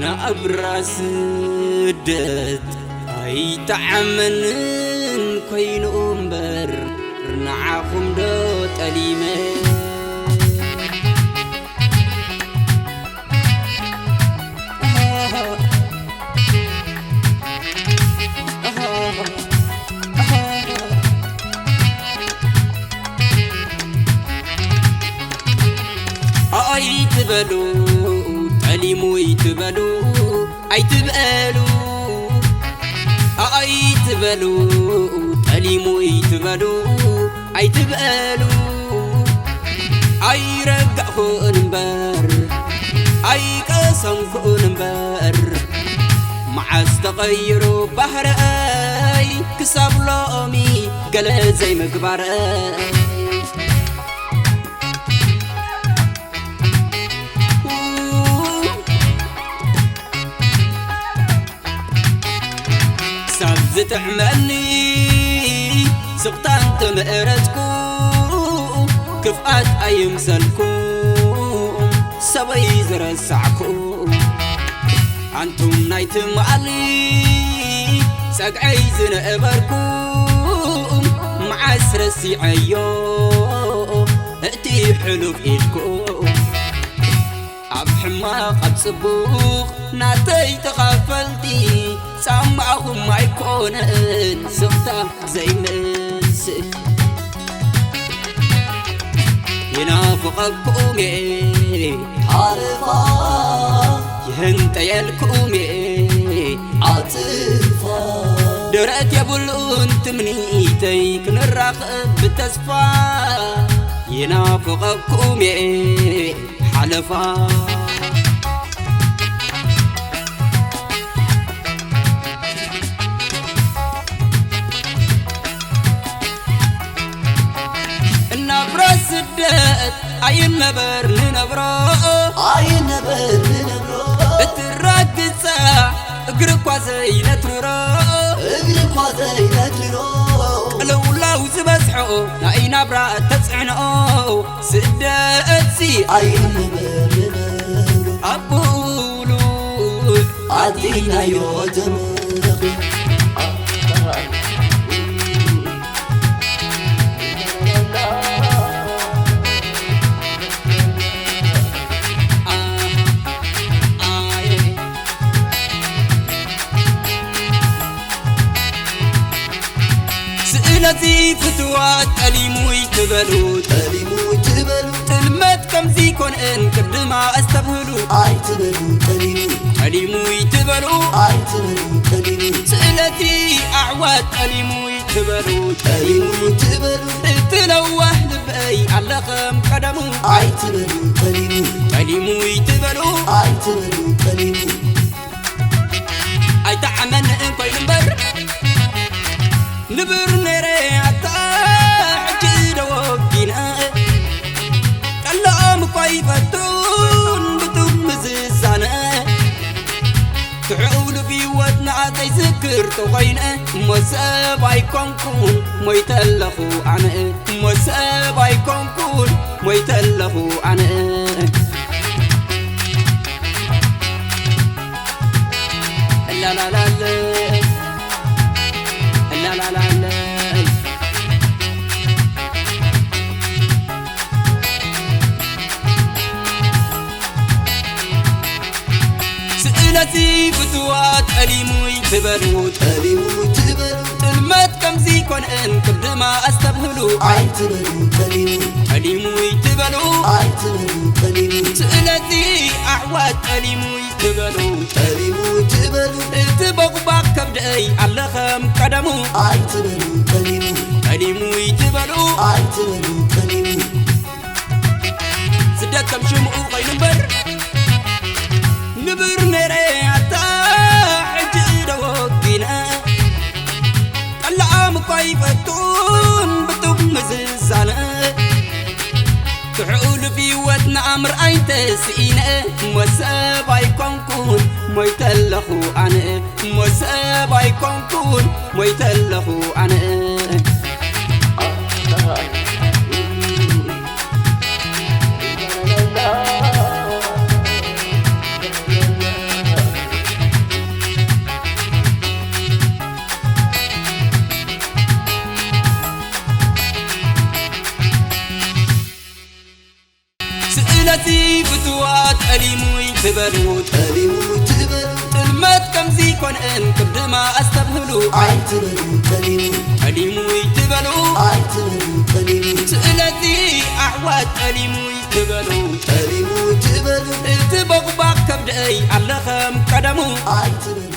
ናብራ ስደት ኣይጠዓመንን ኮይኑ እምበር፣ ንዓኹም ዶ ጠሊመ? ኣይትበሉ፣ ጠሊሙ ይትበሉ፣ ኣይትበሉ፣ ኣይትበሉ፣ ጠሊሙ ይትበሉ፣ ኣይትበሉ። ኣይረጋእኩን እምበር፣ ኣይቀሰንኩን እምበር፣ መዓስ ተቐይሩ ባህረይ ክሳብ ሎሚ ገለ ዘይምግባረይ። ሳብ ዝጥዕመኒ ስቕታ እንተመረጽኩ፣ ክፍኣት ኣይምሰልኩ ሰበይ ዝረሳዕኩ። ኣንቱም ናይ ትማሊ ጸግዐይ ዝነበርኩም፣ መዓስ ረሲዐዮ እቲ ሕሉፍ ኢድኩም። ኣብ ሕማቕ ኣብ ጽቡቕ ናተይ ተኻፈልቲ፣ ጻማኹም ኣይኮነን ስቕታ ዘይመስል። ይናፍቐኩም እየ ሓለፋ፣ ይህንጠየልኩም እየ ዓጽፋ። ደረት የብሉን ትምኒተይ ክንራኸብ ብተስፋ። ይናፍቐኩም እየ ሓለፋ። እናብራ ስደት ኣይነበር ንነብሮ፣ ኣይነበር ንነብሮ። እትራግጻ እግሪ እኳ ዘይነትርሮ፣ እግሪ እኳ ዘይነትርሮ። ቅልውላው ዝበዝሖ ናይ ናብራ ተጽዕኖ፣ ስደትሲ ኣይንበር ንነብሮ። ኣብ ብሉዕ ኣቲናዮ ተመኺ። ስለዚ ፍትዋት ጠሊሙ ይትበሉ፣ ጠሊሙ ይትበሉ። ጥልመት ከምዚ ኮንኤን ቅድማ ኣስተብህሉ። ኣይትበሉ ጠሊሙ። ጠሊሙ ይትበሉ። ኣይትበሉ ጠሊሙ። ስለዚ ኣሕዋት ጠሊሙ ይትበሉ። ጠሊሙ ይትበሉ። እቲ ለዋህ ልበይ ኣለ ከም ቀደሙ። ኣይትበሉ ጠሊሙ። ጠሊሙ ይትበሉ። ኣይትበሉ ጠሊሙ። ኣይጠዓመን እንኮይኑ እምበር፣ ንብር ነይረ ኣታ ሕጂ ዶ ወጊነ። ቀለኦም እኮ ይፈቱን ብጡም ምዝዛነ። ትሕውሉ ብህይወት ንኣተይ ዝክር ተኾይነ፣ እሞ ሰብ ኣይኮንኩን ሞይተ ኣለኹ ኣነ። እሞ ሰብ ኣይኮንኩን ሞይተ ኣለኹ ኣነ። እላላላለ፣ እላላላለ። ስለዚ ፍትዋ ጠሊሙ ይትበሉ። ጠሊሙ ይትበሉ። ጥልመት ከምዚ ኮንኤን ቅድማ ኣስተብህሉ። ኣይትበሉ ጠሊሙ። ጠሊሙ ይትበሉ። ኣይትበሉ ጠሊሙ። ስለዚ ኣሕዋት ጠሊሙ ይትበሉ። ጠሊሙ ይትበሉ። እቲ ቦቕባቕ ከብደይ ኣለ ከም ቀደሙ። ኣይትበሉ ጠሊሙ። ጠሊሙ ይትበሉ። ኣይትበሉ ጠሊሙ። ስደት ከም ሽምኡ ኮይኑ እምበር፣ ንብር ነይረ ኣታ ሕጂ ዶ ወጊነ። ቀላኦም እኳ ይፈቱን ብጡብ ምዝዛነ። ትሕኡልፍ ህይወት ንኣምር ኣይንተስኢነ። እሞ ሰብ ኣይኮንኩን ሞይተ ኣለኹ ኣነ። እሞ ሰብ ኣይኮንኩን ሞይተ ኣለኹ ኣነ። ጠሊሙ ትበሉ። ጥልመት ከምዚ ኮንእን ክብድማ ኣስተብህሉ። ኣይትበሉ ጠሊሙ። ጠሊሙ ይትበሉ። ኣይትበሉ ጠሊሙ። ስለዚ ኣሕዋት ጠሊሙ ይትበሉ። ጠሊሙ ትበሉ። እቲ ቦቕባቕ ከብደይ ኣለኸም ቀደሙ። ኣይትበሉ።